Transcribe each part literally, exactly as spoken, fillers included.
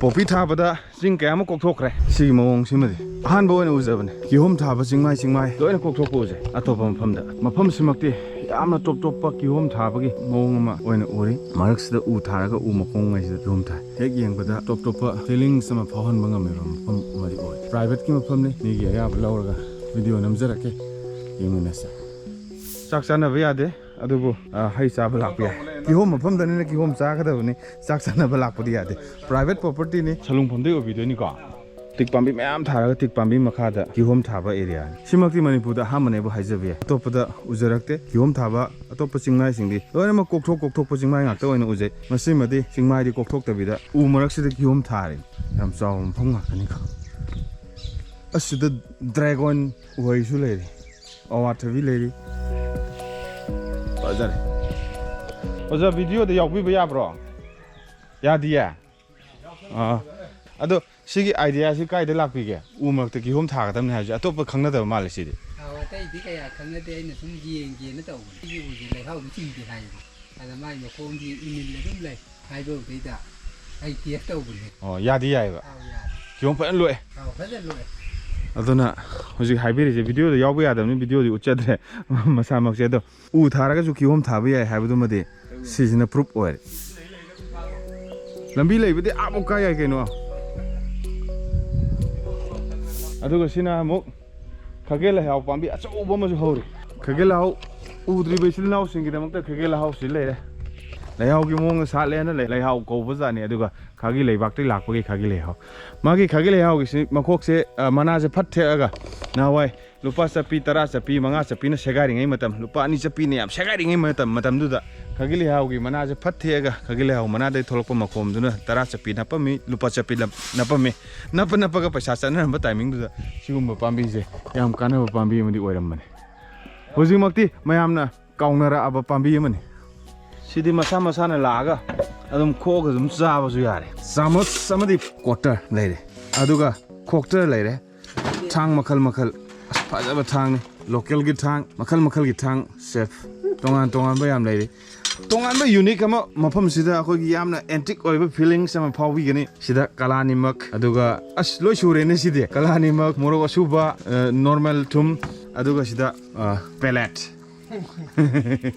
Poppy ꯊꯥꯕꯗ ꯆꯤꯡ ꯀꯌꯥ ꯑꯃ ꯀꯣꯛꯊꯣꯛꯈ꯭ꯔꯦ꯫ ꯁꯤꯒꯤ ꯃꯑꯣꯡꯁꯤꯃꯗꯤ ꯑꯍꯥꯟꯕ ꯑꯣꯏꯅ ꯎꯖꯕꯅꯦ꯫ ꯀꯤꯍꯣꯝ ꯊꯥꯕ ꯆꯤꯡꯃꯥꯏ ꯆꯤꯡꯃꯥꯏ ꯂꯣꯏꯅ ꯀꯣꯛꯊꯣꯛꯄ ꯎꯖꯩ ꯑꯇꯣꯞꯄ ꯃꯐꯝꯗ꯫ ꯃꯐꯝꯁꯤꯃꯛꯇꯤ ꯌꯥꯝꯅ ꯇꯣꯞ ꯇꯣꯞꯄ ꯀꯤꯍꯣꯝ ꯊꯥꯕꯒꯤ ꯃꯑꯣꯡ ꯑꯃ ꯑꯣꯏꯅ ꯎꯔꯤ꯫ ꯃꯔꯛꯁꯤꯗ ꯎ ꯊꯥꯔꯒ ꯎ ꯃꯈꯣꯡꯉꯩꯁꯤꯗ ꯀꯤꯍꯣꯝ ꯊꯥꯏ꯫ ꯍꯦꯛ ꯌꯦꯡꯕꯗ ꯇꯣꯞ ꯇꯣꯞꯄ ꯐꯤꯂꯤꯡꯁ ꯑꯃ ꯐꯥꯎꯍꯟꯕ ꯉꯝꯃꯦꯕ ꯃꯐꯝ ꯑꯃꯗꯤ ꯑꯣꯏ꯫ ꯄ꯭ꯔꯥꯏꯚꯦꯠꯀꯤ ꯃꯐꯝꯅꯤ, ꯃꯤꯒꯤ ꯑꯌꯥꯕ ꯂꯧꯔꯒ ꯚꯤꯗꯤꯑꯣ ꯅꯝꯖꯔꯛꯀꯦ, ꯌꯦꯡꯃꯤꯟꯅꯁꯦ꯫ ꯆꯥꯛ ꯆꯥꯅꯕ ꯌꯥꯗꯦ, ꯑꯗꯨꯕꯨ ꯑ, ꯍꯩ ꯆꯥꯕ ꯂꯥꯛꯄ ꯌꯥꯏ꯫ ꯀꯤꯍꯣꯝ ꯃꯐꯝꯗꯅꯤꯅ ꯀꯤꯍꯣꯝ ꯆꯥꯒꯗꯕꯅꯤ, ꯆꯥꯛ ꯆꯥꯅꯕ ꯂꯥꯛꯄꯗꯤ ꯌꯥꯗꯦ꯫ ꯄ꯭ꯔꯥꯏꯚꯦꯠ ꯄ꯭ꯔꯣꯄꯔꯇꯤꯅꯤ꯫ ꯁꯂꯨꯡꯐꯝꯗꯩ ꯑꯣꯏꯕꯤꯗꯣꯏꯅꯤꯀꯣ꯫ ꯇꯤꯛ ꯄꯥꯝꯕꯤ ꯃꯌꯥꯝ ꯊꯥꯔꯒ ꯇꯤꯛ ꯄꯥꯝꯕꯤ ꯃꯈꯥꯗ ꯀꯤꯍꯣꯝ ꯊꯥꯕ ꯑꯦꯔꯤꯌꯥꯅꯤ꯫ ꯁꯤꯃꯛꯇꯤ ꯃꯅꯤꯄꯨꯔꯗ ꯑꯍꯥꯟꯕꯅꯦꯕꯨ ꯍꯥꯏꯖꯕ ꯌꯥꯏ꯫ ꯑꯇꯣꯞꯄꯗ ꯎꯖꯔꯛꯇꯦ꯫ ꯀꯤꯍꯣꯝ ꯊꯥꯕ ꯑꯇꯣꯞꯄ ꯆꯤꯡꯃꯥꯏꯁꯤꯡꯗꯤ ꯂꯣꯏꯅꯃꯛ ꯀꯣꯛꯊꯣꯛ ꯀꯣꯛꯊꯣꯛꯄ ꯆꯤꯡꯃꯥꯏ ꯉꯥꯛꯇ ꯑꯣꯏꯅ ꯎꯖꯩ꯫ ꯃꯁꯤꯃꯗꯤ ꯆꯤꯡꯃꯥꯏꯗꯤ ꯀꯣꯛꯊꯣꯛꯇꯕꯤꯗ ꯎ ꯃꯔꯛꯁꯤꯗ ꯀꯤꯍꯣꯝ ꯊꯥꯔꯤ꯫ ꯌꯥꯝ ꯆꯥꯎꯕ ꯃꯐꯝ ꯉꯥꯛꯇꯅꯤꯀꯣ꯫ ꯑꯁꯤꯗ ꯗ꯭ꯔꯦꯒꯣꯟ ꯎꯍꯩꯁꯨ ꯂꯩꯔꯤ, ꯑꯋꯥꯊꯕꯤ ꯂꯩꯔꯤ꯫ ꯐꯖꯔꯦ꯫ ꯑꯣꯖꯥ, ꯚꯤꯗꯤꯑꯣꯗ ꯌꯥꯎꯕꯤꯕ ꯌꯥꯕ꯭ꯔꯣ? ꯌꯥꯗꯤꯌꯦ? ꯑꯥ꯫ ꯑꯗꯣ ꯁꯤꯒꯤ ꯑꯥꯏꯗꯤꯌꯥꯁꯤ ꯀꯥꯏꯗ ꯂꯥꯛꯄꯤꯒꯦ? ꯎ ꯃꯔꯛꯇ ꯀꯤꯍꯣꯝ ꯊꯥꯒꯗꯕꯅꯤ ꯍꯥꯏꯕꯁꯦ ꯑꯇꯣꯞꯄ ꯈꯪꯅꯗꯕ ꯃꯥꯜꯂꯦ ꯁꯤꯗꯤ꯫ ꯑꯥꯎ, ꯑꯇꯩꯗꯤ ꯀꯌꯥ ꯈꯪꯅꯗꯦ, ꯑꯩꯅ ꯁꯨꯝ ꯌꯦꯡꯒꯦꯅ ꯇꯧꯕꯅꯦ꯫ ꯁꯤꯒꯤ ꯎꯁꯦ ꯂꯩꯍꯥꯎꯗꯤ ꯆꯤꯡꯗꯦ ꯍꯥꯏꯌꯦꯕ꯫ ꯑꯗ ꯃꯥꯏ ꯃꯈꯣꯡꯗꯤ ꯏꯃꯤꯜ ꯑꯗꯨꯝ ꯂꯩ ꯍꯥꯏꯕꯗꯨꯗꯩꯗ ꯑꯩ ꯇꯦꯁ ꯇꯧꯕꯅꯦ꯫ ꯑꯣ, ꯌꯥꯗꯤ ꯌꯥꯏꯌꯦꯕ꯫ ꯑꯥꯎ, ꯌꯥꯔꯦ꯫ ꯀꯤꯍꯣꯝ ꯐꯖꯅ ꯂꯣꯛꯑꯦ꯫ ꯑꯥꯎ, ꯐꯖꯅ ꯂꯣꯛꯑꯦ꯫ ꯑꯗꯨꯅ ꯍꯧꯖꯤꯛ ꯍꯥꯏꯕꯤꯔꯤꯁꯦ ꯚꯤꯗꯤꯑꯣꯗ ꯌꯥꯎꯕ ꯌꯥꯗꯕꯅꯤ, ꯚꯤꯗꯤꯑꯣꯗꯤ ꯎꯠꯆꯗ꯭ꯔꯦ ꯃꯁꯥꯃꯛꯁꯦ꯫ ꯑꯗꯣ ꯎ ꯊꯥꯔꯒꯁꯨ ꯀꯤꯍꯣꯝ ꯊꯥꯕ ꯌꯥꯏ ꯍꯥꯏꯕꯗꯨꯃꯗꯤ ꯁꯤꯁꯤꯅ ꯄ꯭ꯔꯨꯞ ꯑꯣꯏꯔꯦ꯫ ꯂꯝꯕꯤ ꯂꯩꯕꯗꯤ ꯑꯥꯕꯨꯛ ꯀꯥ ꯌꯥꯏ ꯀꯩꯅꯣ꯫ ꯑꯗꯨꯒ ꯁꯤꯅ ꯑꯃꯨꯛ ꯈꯥꯒꯦ ꯂꯩꯍꯥꯎ ꯄꯥꯝꯕꯤ ꯑꯆꯧꯕ ꯑꯃꯁꯨ ꯍꯧꯔꯤ꯫ ꯈꯥꯒꯦ ꯂꯩꯍꯥꯎ ꯎꯗ꯭ꯔꯤꯕ ꯏꯆꯤꯜ ꯏꯅꯥꯎꯁꯤꯡꯒꯤꯗꯃꯛꯇ ꯈꯥꯒꯦ ꯂꯩꯍꯥꯎꯁꯤ ꯂꯩꯔꯦ꯫ ꯂꯩꯍꯥꯎꯒꯤ ꯃꯑꯣꯡꯗ ꯁꯥꯠꯂꯦꯅ ꯂꯩ, ꯂꯩꯍꯥꯎ ꯀꯧꯕ ꯖꯥꯠꯅꯤ꯫ ꯑꯗꯨꯒ ꯈꯥꯒꯤ ꯂꯩꯕꯥꯛꯇꯒꯤ ꯂꯥꯛꯄꯒꯤ ꯈꯥꯒꯤ ꯂꯩꯍꯥꯎ꯫ ꯃꯥꯒꯤ ꯈꯥꯒꯤ ꯂꯩꯍꯥꯎꯒꯤꯁꯤ ꯃꯈꯣꯛꯁꯦ, ꯑ, ꯃꯅꯥꯁꯦ ꯐꯠ ꯊꯦꯛꯑꯒ ꯅꯍꯥꯟꯋꯥꯏ ꯂꯨꯄꯥ ꯆꯠꯄꯤ, ꯇꯔꯥ ꯆꯠꯄꯤ, ꯃꯉꯥ ꯆꯠꯄꯤꯅ ꯁꯦꯒꯥꯏꯔꯤꯉꯩ ꯃꯇꯝ, ꯂꯨꯄꯥ ꯑꯅꯤ ꯆꯠꯄꯤꯅ ꯌꯥꯝ ꯁꯦꯒꯥꯏꯔꯤꯉꯩ ꯃꯇꯝ, ꯃꯇꯝꯗꯨꯗ ꯈꯥꯒꯤ ꯂꯩꯍꯥꯎꯒꯤ ꯃꯅꯥꯁꯦ ꯐꯠ ꯊꯦꯛꯑꯒ ꯈꯥꯒꯤ ꯂꯩꯍꯥꯎ ꯃꯅꯥꯗꯒꯤ ꯊꯣꯛꯂꯛꯄ ꯃꯈꯣꯝꯗꯨꯅ ꯇꯔꯥ ꯆꯠꯄꯤ ꯅꯞꯄꯝꯃꯤ, ꯂꯨꯄꯥ ꯆꯠꯄꯤ ꯅꯞ-, ꯅꯞꯄꯝꯃꯤ꯫ ꯅꯞꯄ ꯅꯞꯄꯒ ꯄꯩꯁꯥ ꯆꯠꯅꯔꯝꯕ ꯇꯥꯏꯃꯤꯡꯗꯨꯗ ꯁꯤꯒꯨꯝꯕ ꯄꯥꯝꯕꯤꯁꯦ ꯌꯥꯝ ꯀꯥꯟꯅꯕ ꯄꯥꯝꯕꯤ ꯑꯃꯗꯤ ꯑꯣꯏꯔꯝꯕꯅꯤ꯫ ꯍꯧꯖꯤꯛꯃꯛꯇꯤ ꯃꯌꯥꯝꯅ ꯀꯥꯎꯅꯔꯛꯑꯕ ꯄꯥꯝꯕꯤ ꯑꯃꯅꯤ꯫ ꯁꯤꯗꯤ ꯃꯁꯥ ꯃꯁꯥꯅ ꯂꯥꯛꯑꯒ ꯑꯗꯨꯝ ꯈꯣꯛꯑꯒ ꯑꯗꯨꯝ ꯆꯥꯕꯁꯨ ꯌꯥꯔꯦ꯫ ꯆꯥꯃꯁ ꯑꯃꯗꯤ ꯀꯣꯇꯔ ꯂꯩꯔꯦ, ꯑꯗꯨꯒ ꯈꯣꯛꯇꯔ ꯂꯩꯔꯦ, ꯊꯥꯡ ꯃꯈꯜ ꯃꯈꯜ꯫ ꯑꯁ, ꯐꯖꯕ ꯊꯥꯡꯅꯤ, ꯂꯣꯀꯦꯜꯒꯤ ꯊꯥꯡ, ꯃꯈꯜ ꯃꯈꯜꯒꯤ ꯊꯥꯡ, ꯁꯦꯞ ꯇꯣꯉꯥꯟ ꯇꯣꯉꯥꯟꯕ ꯌꯥꯝ ꯂꯩꯔꯤ꯫ ꯇꯣꯉꯥꯟꯕ ꯌꯨꯅꯤꯛ ꯑꯃ, ꯃꯐꯝꯁꯤꯗ ꯑꯩꯈꯣꯏꯒꯤ ꯌꯥꯝꯅ ꯑꯦꯟꯇꯤꯛ ꯑꯣꯏꯕ ꯐꯤꯂꯤꯡꯁ ꯑꯃ ꯐꯥꯎꯕꯤꯒꯅꯤ꯫ ꯁꯤꯗ ꯀꯂꯥꯅꯤꯃꯛ, ꯑꯗꯨꯒ ꯑꯁ, ꯂꯣꯏ ꯁꯨꯔꯦꯅꯦ ꯁꯤꯗꯤ꯫ ꯀꯂꯥꯅꯤꯃꯛ, ꯃꯣꯔꯣꯛ ꯑꯁꯨꯕ, ꯅꯣꯔꯃꯦꯜ ꯊꯨꯝ, ꯑꯗꯨꯒ ꯁꯤꯗ ꯄꯦꯂꯦꯠ,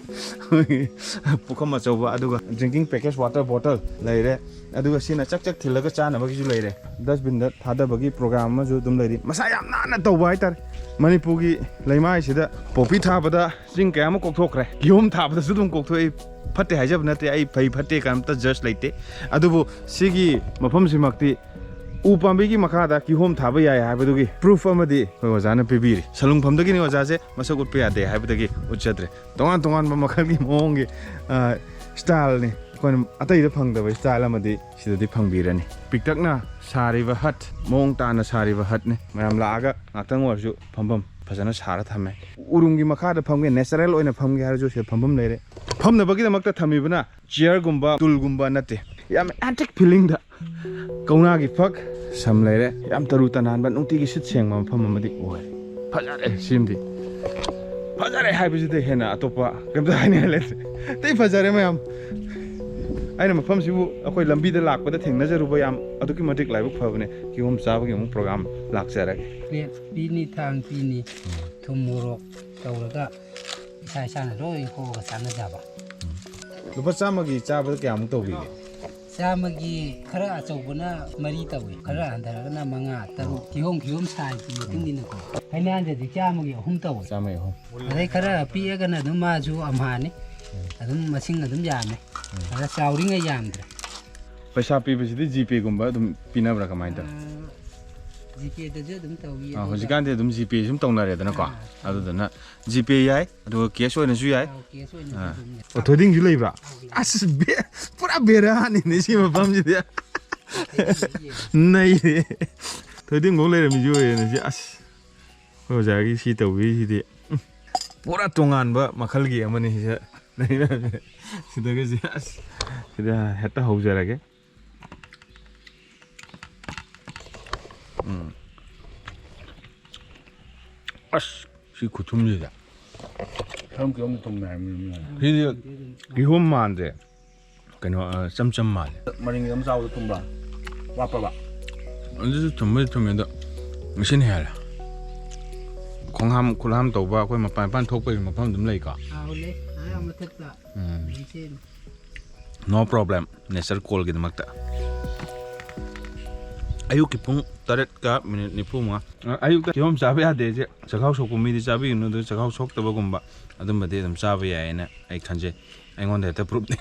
ꯄꯨꯈꯝ ꯑꯆꯧꯕ, ꯑꯗꯨꯒ ꯗ꯭ꯔꯤꯡꯀꯤꯡ ꯄꯦꯀꯦꯖ ꯋꯥꯇꯔ ꯕꯣꯇꯜ ꯂꯩꯔꯦ꯫ ꯑꯗꯨꯒ ꯁꯤꯅ ꯆꯛ ꯆꯛ ꯊꯤꯜꯂꯒ ꯆꯥꯅꯕꯒꯤꯁꯨ ꯂꯩꯔꯦ꯫ ꯗꯁꯕꯤꯟꯗ ꯊꯥꯗꯕꯒꯤ ꯄ꯭ꯔꯣꯒ꯭ꯔꯥꯝ ꯑꯃꯁꯨ ꯑꯗꯨꯝ ꯂꯩꯔꯤ꯫ ꯃꯁꯥ ꯌꯥꯝ ꯅꯥꯟꯅ ꯇꯧꯕ ꯍꯥꯏꯇꯥꯔꯦ꯫ ꯃꯅꯤꯄꯨꯔꯒꯤ ꯂꯩꯃꯥꯏꯁꯤꯗ ꯄꯣꯄꯤ ꯊꯥꯕꯗ ꯆꯤꯡ ꯀꯌꯥ ꯑꯃ ꯀꯣꯛꯊꯣꯛꯈ꯭ꯔꯦ, ꯀꯤꯍꯣꯝ ꯊꯥꯕꯗꯁꯨ ꯑꯗꯨꯝ ꯀꯣꯛꯊꯣꯛꯏ꯫ ꯐꯠꯇꯦ ꯍꯥꯏꯖꯕ ꯅꯠꯇꯦ, ꯑꯩ ꯐꯩ ꯐꯠꯇꯦ ꯀꯔꯤꯝꯇ ꯖꯁ ꯂꯩꯇꯦ꯫ ꯑꯗꯨꯕꯨ ꯁꯤꯒꯤ ꯃꯐꯝꯁꯤꯃꯛꯇꯤ ꯎ ꯄꯥꯝꯕꯤꯒꯤ ꯃꯈꯥꯗ ꯀꯤꯍꯣꯝ ꯊꯥꯕ ꯌꯥꯏ ꯍꯥꯏꯕꯗꯨꯒꯤ ꯄ꯭ꯔꯨꯐ ꯑꯃꯗꯤ ꯑꯩꯈꯣꯏ ꯑꯣꯖꯥꯅ ꯄꯤꯕꯤꯔꯤ꯫ ꯁꯂꯨꯡꯐꯝꯗꯒꯤꯅꯤ ꯑꯣꯖꯥꯁꯦ, ꯃꯁꯛ ꯎꯠꯄ ꯌꯥꯗꯦ ꯍꯥꯏꯕꯗꯒꯤ ꯎꯠꯆꯗ꯭ꯔꯦ꯫ ꯇꯣꯉꯥꯟ ꯇꯣꯉꯥꯟꯕ ꯃꯈꯜꯒꯤ ꯃꯑꯣꯡꯒꯤ ꯁ꯭ꯇꯥꯏꯜꯅꯤ꯫ ꯑꯩꯈꯣꯏꯅ ꯑꯇꯩꯗ ꯐꯪꯗꯕ ꯁ꯭ꯇꯥꯏꯜ ꯑꯃꯗꯤ ꯁꯤꯗꯗꯤ ꯐꯪꯕꯤꯔꯅꯤ꯫ ꯄꯤꯛꯇꯛꯅ ꯁꯥꯔꯤꯕ ꯍꯠ, ꯃꯑꯣꯡ ꯇꯥꯅ ꯁꯥꯔꯤꯕ ꯍꯠꯅꯤ꯫ ꯃꯌꯥꯝ ꯂꯥꯛꯑꯒ ꯉꯥꯛꯇꯪ ꯑꯣꯏꯔꯁꯨ ꯐꯝꯐꯝ ꯐꯖꯅ ꯁꯥꯔ ꯊꯝꯃꯦ꯫ ꯎꯔꯨꯝꯒꯤ ꯃꯈꯥꯗ ꯐꯝꯒꯦ, ꯅꯦꯆꯔꯦꯜ ꯑꯣꯏꯅ ꯐꯝꯒꯦ ꯍꯥꯏꯔꯁꯨ ꯁꯤꯗ ꯐꯝꯐꯝ ꯂꯩꯔꯦ꯫ ꯐꯝꯅꯕꯒꯤꯗꯃꯛꯇ ꯊꯝꯃꯤꯕꯅ ꯆꯤꯌꯔꯒꯨꯝꯕ, ꯇꯨꯜꯒꯨꯝꯕ ꯅꯠꯇꯦ꯫ ꯌꯥꯝ ꯑꯦꯟꯇꯤꯛ ꯐꯤꯂꯤꯡꯗ ꯀꯧꯅꯥꯒꯤ ꯐꯛ, ꯁꯝ ꯂꯩꯔꯦ꯫ ꯌꯥꯝ ꯇꯔꯨ ꯇꯅꯥꯟꯕ, ꯅꯨꯡꯇꯤꯒꯤ ꯁꯤꯠ ꯁꯦꯡꯕ ꯃꯐꯝ ꯑꯃꯗꯤ ꯑꯣꯏ꯫ ꯐꯖꯔꯦ ꯁꯤꯃꯗꯤ꯫ ꯐꯖꯔꯦ ꯍꯥꯏꯕꯁꯤꯗ ꯍꯦꯟꯅ ꯑꯇꯣꯞꯄ ꯀꯩꯝꯇ ꯍꯥꯏꯅꯤꯡꯉꯥꯏ ꯂꯩꯇ꯭ꯔꯦ꯫ ꯑꯇꯩ ꯐꯖꯔꯦ ꯃꯌꯥꯝ꯫ ꯑꯩꯅ ꯃꯐꯝꯁꯤꯕꯨ ꯑꯩꯈꯣꯏ ꯂꯝꯕꯤꯗ ꯂꯥꯛꯄꯗ ꯊꯦꯡꯅꯖꯔꯨꯕ ꯌꯥꯝ ꯑꯗꯨꯛꯀꯤ ꯃꯇꯤꯛ ꯂꯥꯏꯕꯛ ꯐꯕꯅꯦ꯫ ꯀꯤꯍꯣꯝ ꯆꯥꯕꯒꯤ ꯑꯃꯨꯛ ꯄ꯭ꯔꯣꯒ꯭ꯔꯥꯝ ꯂꯥꯛꯆꯔꯒꯦ꯫ ꯄ꯭ꯂꯦꯠ ꯄꯤꯅꯤ, ꯊꯥꯡ ꯄꯤꯅꯤ, ꯊꯨꯝ ꯃꯣꯔꯣꯛ ꯇꯧꯔꯒ ꯏꯁꯥ ꯏꯁꯥꯅ ꯂꯣꯏ ꯍꯣꯛꯑꯒ ꯆꯥꯟꯅꯖꯕ꯫ ꯂꯨꯄꯥ ꯆꯥꯝꯃꯒꯤ ꯆꯥꯕꯗ ꯀꯌꯥꯃꯨꯛ ꯇꯧꯕꯤꯒꯦ? ꯆꯥꯝꯃꯒꯤ ꯈꯔ ꯑꯆꯧꯕꯅ ꯃꯔꯤ ꯇꯧꯏ, ꯈꯔ ꯍꯟꯊꯔꯒꯅ ꯃꯉꯥ, ꯇꯔꯨꯛ, ꯀꯤꯍꯣꯝ ꯀꯤꯍꯣꯝ ꯁꯥꯏꯖꯀꯤ ꯃꯇꯨꯡ ꯏꯟꯅꯀꯣ꯫ ꯍꯩꯅꯥꯟꯗꯗꯤ ꯆꯥꯝꯃꯒꯤ ꯑꯍꯨꯝ ꯇꯧꯏ꯫ ꯆꯥꯝꯃꯒꯤ ꯑꯍꯨꯝ꯫ ꯑꯗꯩ ꯈꯔ ꯄꯤꯛꯑꯒꯅ ꯑꯗꯨꯝ ꯃꯥꯁꯨ ꯑꯝꯍꯥꯅꯤ, ꯑꯗꯨꯝ ꯃꯁꯤꯡ ꯑꯗꯨꯝ ꯌꯥꯝꯃꯦ꯫ ꯑꯗ ꯆꯥꯎꯔꯤꯉꯩ ꯌꯥꯝꯗ꯭ꯔꯦ꯫ ꯄꯩꯁꯥ ꯄꯤꯕꯁꯤꯗꯤ ꯖꯤꯄꯦꯒꯨꯝꯕ ꯑꯗꯨꯝ ꯄꯤꯅꯕ꯭ꯔꯥ, ꯀꯃꯥꯏꯅ ꯇꯧꯏ? ꯖꯤꯄꯦꯗꯁꯨ ꯑꯗꯨꯝ ꯇꯧꯏ, ꯑꯥ, ꯑꯗꯨꯒ ꯍꯧꯖꯤꯛꯀꯥꯟꯗꯤ ꯑꯗꯨꯝ ꯖꯤꯄꯦ ꯁꯨꯝ ꯇꯧꯅꯔꯦꯗꯅꯀꯣ꯫ ꯑꯥ꯫ ꯑꯗꯨꯗꯨꯅ ꯖꯤꯄꯦ ꯌꯥꯏ, ꯑꯗꯨꯒ ꯀꯦꯁ ꯑꯣꯏꯅꯁꯨ ꯌꯥꯏ꯫ ꯑꯥ, ꯀꯦꯁ ꯑꯣꯏꯅꯁꯨ ꯑꯥ꯫ ꯑꯗꯨꯝ ꯌꯥꯏ꯫ ꯑꯣ, ꯊꯣꯏꯗꯤꯡꯁꯨ ꯂꯩꯕ꯭ꯔꯥ? ꯑꯥ, ꯂꯩ꯫ ꯑꯁ, ꯕꯦ-, ꯄꯨꯔꯥ ꯕꯦꯔꯥꯅꯤꯅꯦ ꯁꯤ ꯃꯐꯝꯁꯤꯗꯤ꯫ ꯅꯩꯔꯦ꯫ ꯊꯣꯏꯗꯤꯡꯐꯧ ꯂꯩꯔꯝꯃꯤꯁꯤ ꯑꯣꯏꯔꯦꯅꯦ ꯁꯤ꯫ ꯑꯁ, ꯑꯩꯈꯣꯏ ꯑꯣꯖꯥꯒꯤ ꯁꯤ ꯇꯧꯕꯤꯔꯤꯁꯤꯗꯤ, ꯎꯝ, ꯄꯨꯔꯥ ꯇꯣꯉꯥꯟꯕ ꯃꯈꯜꯒꯤ ꯑꯃꯅꯤ ꯁꯤꯗ ꯂꯩꯔꯝꯃꯦ꯫ ꯁꯤꯗꯒꯤꯁꯦ, ꯑꯁ, ꯁꯤꯗ ꯍꯦꯛꯇ ꯍꯧꯖꯔꯒꯦ꯫ ꯎꯝ꯫ ꯑꯁ, ꯁꯤ ꯈꯨꯊꯨꯝꯁꯤꯗ꯫ ꯊꯝ ꯀꯤꯍꯣꯝ ꯊꯨꯝꯃꯦ ꯍꯥꯏꯕꯅꯤ꯫ ꯁꯤꯗꯤ ꯀꯤꯍꯣꯝ ꯃꯥꯟꯗ꯭ꯔꯦ꯫ ꯀꯩꯅꯣ, ꯑ, ꯆꯝ ꯆꯝ ꯃꯥꯜꯂꯦ꯫ ꯃꯔꯤꯡꯒꯤ ꯑꯃ ꯆꯥꯕꯗꯣ ꯊꯨꯝꯕ꯭ꯔꯥ? ꯋꯥꯠꯄ꯭ꯔꯕ? ꯑꯗꯨꯁꯨ ꯊꯨꯝꯕꯨꯗꯤ ꯊꯨꯝꯃꯦ, ꯑꯗꯣ ꯉꯁꯤꯅ ꯍꯦꯜꯂꯦ꯫ ꯈꯣꯡꯍꯥꯝ ꯈꯨꯠꯍꯥꯝ ꯇꯧꯕ, ꯑꯩꯈꯣꯏ ꯃꯄꯥꯟ ꯃꯄꯥꯟ ꯊꯣꯛꯄꯒꯤ ꯃꯐꯝ ꯑꯗꯨꯝ ꯂꯩꯀꯣ꯫ ꯑꯥ, ꯂꯩ꯫ ꯑꯥ, ꯃꯊꯛꯇ꯫ ꯎꯝ꯫ ꯂꯩꯁꯦ꯫ No problem, nature callꯒꯤꯗꯃꯛꯇ꯫ ꯑꯌꯨꯛꯀꯤ ꯄꯨꯡ ꯇꯔꯦꯠꯀ ꯃꯤꯅꯤꯠ ꯅꯤꯐꯨ ꯃꯉꯥ꯫ ꯑ, ꯑꯌꯨꯛꯇ ꯀꯤꯍꯣꯝ ꯆꯥꯕ ꯌꯥꯗꯦ ꯍꯥꯏꯁꯦ, ꯆꯥꯛꯈꯥꯎ ꯁꯣꯛꯄ ꯃꯤꯗꯤ ꯆꯥꯕꯤꯒꯅꯨ, ꯑꯗꯨ ꯆꯥꯛꯈꯥꯎ ꯁꯣꯛꯇꯕꯒꯨꯝꯕ ꯑꯗꯨꯝꯕꯗꯤ ꯑꯗꯨꯝ ꯆꯥꯕ ꯌꯥꯏꯌꯦꯅ ꯑꯩ ꯈꯟꯖꯩ꯫ ꯑꯩꯉꯣꯟꯗ ꯍꯦꯛꯇ proofꯅꯤ꯫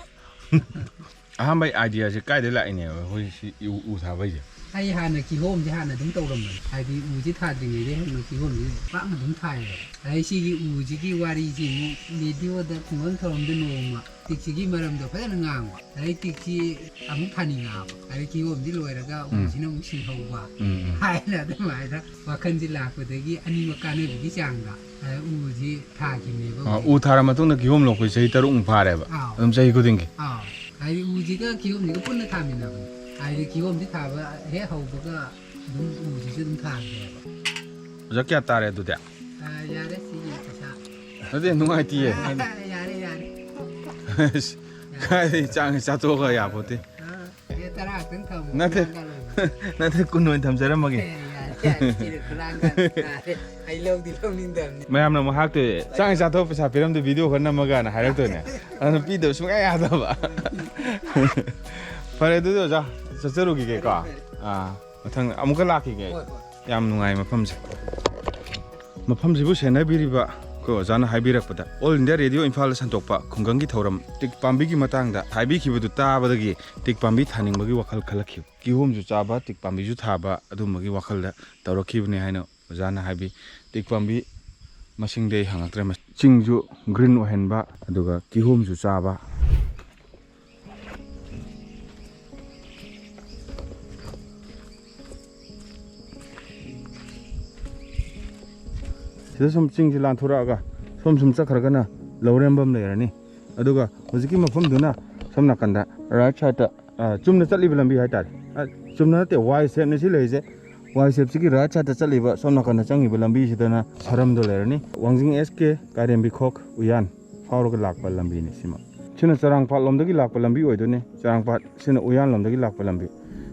ꯑꯍꯥꯟꯕ ideaꯁꯦ ꯀꯥꯏꯗꯩ ꯂꯥꯛꯏꯅꯦꯕ, ꯑꯩꯈꯣꯏ ꯁꯤ ꯎ, ꯎ ꯊꯥꯕꯩꯁꯦ? ꯑꯩ ꯍꯥꯟꯅ ꯀꯤꯍꯣꯝꯁꯦ ꯍꯥꯟꯅ ꯑꯗꯨꯝ ꯇꯧꯔꯝꯕꯅꯤ꯫ ꯍꯥꯏꯗꯤ ꯎꯁꯦ ꯊꯥꯗ꯭ꯔꯤꯉꯩꯗꯩ ꯍꯧꯅ ꯀꯤꯍꯣꯝꯁꯦ ꯄꯥꯛꯅ ꯑꯗꯨꯝ ꯊꯥꯏꯌꯦꯕ꯫ ꯑꯗꯩ ꯁꯤꯒꯤ ꯎꯁꯤꯒꯤ ꯋꯥꯔꯤꯁꯤ ꯑꯃꯨꯛ radioꯗ ꯈꯨꯡꯒꯪ ꯊꯧꯔꯝꯗ ꯅꯣꯡꯃ ꯇꯤꯛꯁꯤꯒꯤ ꯃꯔꯝꯗ ꯐꯖꯅ ꯉꯥꯡꯕ꯫ ꯑꯗꯩ ꯇꯤꯛꯁꯤ ꯑꯃꯨꯛ ꯊꯥꯅꯤꯡꯉꯛꯑꯕ꯫ ꯑꯗꯩ ꯀꯤꯍꯣꯝꯁꯤ ꯂꯣꯏꯔꯒ ꯎꯝ꯫ ꯎꯁꯤꯅ ꯑꯃꯨꯛ ꯁꯤꯍꯧꯕ꯫ ꯎꯝ, ꯎꯝ꯫ ꯍꯥꯏꯅ ꯑꯗꯨꯃꯥꯏꯅ ꯋꯥꯈꯜꯁꯤ ꯂꯥꯛꯄꯗꯒꯤ ꯑꯅꯤꯃꯛ ꯀꯥꯟꯅꯕꯒꯤ ꯆꯥꯡꯗ, ꯑ, ꯎꯁꯤ ꯊꯥꯈꯤꯕꯅꯦꯕ ꯑ, ꯍꯧꯖꯤꯛ꯫ ꯎ ꯊꯥꯔ ꯃꯇꯨꯡꯗ ꯀꯤꯍꯣꯝ ꯂꯣꯛꯄꯁꯦ ꯆꯍꯤ ꯇꯔꯨꯛꯃꯨꯛ ꯐꯥꯔꯦꯕ꯫ ꯑꯥꯎ꯫ ꯑꯗꯨꯝ ꯆꯍꯤ ꯈꯨꯗꯤꯡꯒꯤ꯫ ꯑꯥꯎ꯫ ꯍꯥꯏꯗꯤ ꯎꯁꯤꯒ ꯀꯤꯍꯣꯝꯁꯤꯒ ꯄꯨꯟꯅ ꯊꯥꯃꯤꯟꯅꯕꯅꯦ꯫ ꯍꯥꯏꯗꯤ ꯀꯤꯍꯣꯝꯁꯤ ꯊꯥꯕ ꯍꯦꯛ ꯍꯧꯕꯒ ꯑꯗꯨꯝ ꯎꯁꯤꯁꯨ ꯑꯗꯨꯝ ꯊꯥꯈ꯭ꯔꯦꯕ꯫ ꯑꯣꯖꯥ, ꯀꯌꯥ ꯇꯥꯔꯦ ꯑꯗꯨꯗꯤ? ꯑ, ꯌꯥꯔꯦ, ꯁꯤꯒꯤ ꯄꯩꯁꯥ꯫ ꯅꯠꯇꯦ, ꯅꯨꯡꯉꯥꯏꯇꯤꯌꯦ꯫ ꯑ, ꯌꯥꯔꯦ, ꯌꯥꯔꯦ꯫ ꯀꯥꯏꯗꯩ ꯆꯥꯛ ꯆꯥꯊꯣꯛꯑꯒ ꯌꯥꯄꯣꯠꯇꯦ꯫ ꯑ, ꯑꯦ, ꯇꯔꯥ ꯈꯛꯇꯪ ꯊꯝꯃꯣ, ꯅꯠꯇꯦ꯫ ꯈꯨꯂꯥꯡ ꯀꯥꯜꯂꯣꯏ꯫ ꯅꯠꯇꯦ, ꯀꯨꯟ ꯑꯣꯏꯅ ꯊꯝꯖꯔꯝꯃꯒꯦ꯫ ꯑꯦ, ꯌꯥꯔꯦ, ꯌꯥꯔꯦ, ꯁꯤꯗꯤ ꯈꯨꯂꯥꯡ ꯀꯥꯜꯂꯣꯏ꯫ ꯌꯥꯔꯦ, ꯑꯩ ꯂꯧꯗꯤ ꯂꯧꯅꯤꯡꯗꯕꯅꯤ꯫ ꯃꯌꯥꯝꯅ ꯑꯃꯨꯛ ꯍꯥꯏꯔꯛꯇꯣꯏ, "ꯆꯥꯛ ꯆꯥꯊꯣꯛꯑ ꯄꯩꯁꯥ ꯄꯤꯔꯝꯗꯦ, video ꯈꯔ ꯅꯝꯃꯒꯅ" ꯍꯥꯏꯔꯛꯇꯣꯏꯅꯦ꯫ ꯑꯗꯨꯅ ꯄꯤꯗꯕ ꯁꯨꯡꯌꯥ ꯌꯥꯗꯕ꯫ ꯐꯔꯦ, ꯑꯗꯨꯗꯤ ꯑꯣꯖꯥ, ꯆꯠꯆꯔꯨꯈꯤꯒꯦꯀꯣ꯫ ꯐꯔꯦ, ꯐꯔꯦ꯫ ꯑꯥ, ꯃꯊꯪ ꯑꯃꯨꯛꯀ ꯂꯥꯛꯈꯤꯒꯦ꯫ ꯍꯣꯏ, ꯍꯣꯏ꯫ ꯌꯥꯝ ꯅꯨꯡꯉꯥꯏ ꯃꯐꯝꯁꯦ꯫ ꯃꯐꯝꯁꯤꯕꯨ ꯁꯦꯟꯅꯕꯤꯔꯤꯕ ꯑꯩꯈꯣꯏ ꯑꯣꯖꯥꯅ ꯍꯥꯏꯕꯤꯔꯛꯄꯗ, All India Radio ꯏꯝꯐꯥꯜꯗ ꯁꯟꯗꯣꯛꯄ ꯈꯨꯡꯒꯪꯒꯤ ꯊꯧꯔꯝ ꯇꯤꯛ ꯄꯥꯝꯕꯤꯒꯤ ꯃꯇꯥꯡꯗ ꯍꯥꯏꯕꯤꯈꯤꯕꯗꯨ ꯇꯥꯕꯗꯒꯤ ꯇꯤꯛ ꯄꯥꯝꯕꯤ ꯊꯥꯅꯤꯡꯕꯒꯤ ꯋꯥꯈꯜ ꯈꯜꯂꯛꯈꯤꯕ꯫ ꯀꯤꯍꯣꯝꯁꯨ ꯆꯥꯕ, ꯇꯤꯛ ꯄꯥꯝꯕꯤꯁꯨ ꯊꯥꯕ, ꯑꯗꯨꯝꯕꯒꯤ ꯋꯥꯈꯜꯗ ꯇꯧꯔꯛꯈꯤꯕꯅꯤ ꯍꯥꯏꯅ ꯑꯣꯖꯥꯅ ꯍꯥꯏꯕꯤ꯫ ꯇꯤꯛ ꯄꯥꯝꯕꯤ ꯃꯁꯤꯡꯗꯤ ꯑꯩ ꯍꯪꯉꯛꯇ꯭ꯔꯦ꯫ ꯃ-, ꯆꯤꯡꯁꯨ green ꯑꯣꯏꯍꯟꯕ, ꯑꯗꯨꯒ ꯀꯤꯍꯣꯝꯁꯨ ꯆꯥꯕ꯫ ꯁꯤꯗ ꯁꯨꯝ ꯆꯤꯡꯁꯤ ꯂꯥꯟꯊꯣꯔꯛꯑꯒ ꯁꯣꯝ ꯁꯨꯝ ꯆꯠꯈ꯭ꯔꯒꯅ ꯂꯧꯔꯦꯝꯕꯝ ꯂꯩꯔꯅꯤ꯫ ꯑꯗꯨꯒ ꯍꯧꯖꯤꯛꯀꯤ ꯃꯐꯝꯗꯨꯅ ꯁꯣꯝ ꯅꯥꯀꯟꯗ right sideꯇ, ꯑ, ꯆꯨꯝꯅ ꯆꯠꯂꯤꯕ ꯂꯝꯕꯤ ꯍꯥꯏꯇꯥꯔꯦ꯫ ꯑ, ꯆꯨꯝꯅ ꯅꯠꯇꯦ, Y shapeꯅꯤ ꯁꯤ ꯂꯩꯔꯤꯁꯦ꯫ ꯋꯥꯏ ꯁꯦꯞꯁꯤꯒꯤ ꯔꯥꯏꯠ ꯁꯥꯏꯗꯠꯇ ꯆꯠꯂꯤꯕ ꯁꯣꯝ ꯅꯥꯀꯟꯗ ꯆꯪꯉꯤꯕ ꯂꯝꯕꯤꯁꯤꯗꯅ ꯁꯔꯝꯗꯣ ꯂꯩꯔꯅꯤ꯫ ꯋꯥꯡꯖꯤꯡ ꯑꯦꯁ ꯀꯦ, ꯀꯥꯏꯔꯦꯝꯕꯤꯈꯣꯛ, ꯎꯌꯥꯟ ꯐꯥꯎꯔꯒ ꯂꯥꯛꯄ ꯂꯝꯕꯤꯅꯤ ꯁꯤꯃ꯫ ꯁꯤꯅ ꯆꯔꯥꯡꯄꯥꯠ ꯂꯣꯝꯗꯒꯤ ꯂꯥꯛꯄ ꯂꯝꯕꯤ ꯑꯣꯏꯗꯣꯏꯅꯤ꯫ ꯆꯔꯥꯡꯄꯥꯠ, ꯁꯤꯅ ꯎꯌꯥꯟ ꯂꯣꯝꯗꯒꯤ ꯂꯥꯛꯄ ꯂꯝꯕꯤ꯫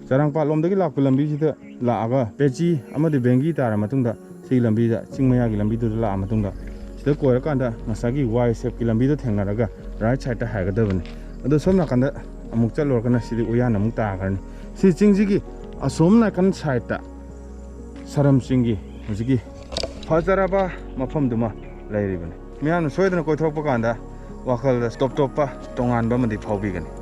ꯆꯔꯥꯡꯄꯥꯠ ꯂꯣꯝꯗꯒꯤ ꯂꯥꯛꯄ ꯂꯝꯕꯤꯁꯤꯗ ꯂꯥꯛꯑꯒ ꯄꯦꯆꯤ ꯑꯃꯗꯤ ꯕꯦꯡꯒꯤ ꯇꯥꯔ ꯃꯇꯨꯡꯗ ꯁꯤꯒꯤ ꯂꯝꯕꯤꯗ, ꯆꯤꯡ ꯃꯌꯥꯒꯤ ꯂꯝꯕꯤꯗꯨꯗ ꯂꯥꯛꯑ ꯃꯇꯨꯡꯗ, ꯁꯤꯗ ꯀꯣꯏꯔꯀꯥꯟꯗ ꯉꯁꯥꯏꯒꯤ ꯋꯥꯏ ꯁꯦꯞꯀꯤ ꯂꯝꯕꯤꯗꯣ ꯊꯦꯡꯅꯔꯒ ꯔꯥꯏꯠ ꯁꯥꯏꯗꯠꯇ ꯍꯥꯏꯒꯗꯕꯅꯤ꯫ ꯑꯗꯣ ꯁꯣꯝ ꯅꯥꯀꯟꯗ ꯑꯃꯨꯛ ꯆꯠꯂꯨꯔꯒꯅ ꯁꯤꯗꯤ ꯎꯌꯥꯟ ꯑꯃꯨꯛ ꯇꯥꯈ꯭ꯔꯅꯤ꯫ ꯁꯤ ꯆꯤꯡꯁꯤꯒꯤ ꯑꯁꯣꯝ ꯅꯥꯀꯟ ꯁꯥꯏꯗꯠꯇ ꯁꯔꯝ ꯆꯤꯡꯒꯤ ꯍꯧꯖꯤꯛꯀꯤ ꯐꯖꯔꯕ ꯃꯐꯝꯗꯨꯃ ꯂꯩꯔꯤꯕꯅꯤ꯫ ꯃꯤꯌꯥꯝꯅ ꯁꯣꯏꯗꯅ ꯀꯣꯏꯊꯣꯔꯛꯄ ꯀꯥꯟꯗ ꯋꯥꯈꯜꯗ ꯇꯣꯞ ꯇꯣꯞꯄ ꯇꯣꯉꯥꯟꯕ ꯑꯃꯗꯤ ꯐꯥꯎꯕꯤꯒꯅꯤ꯫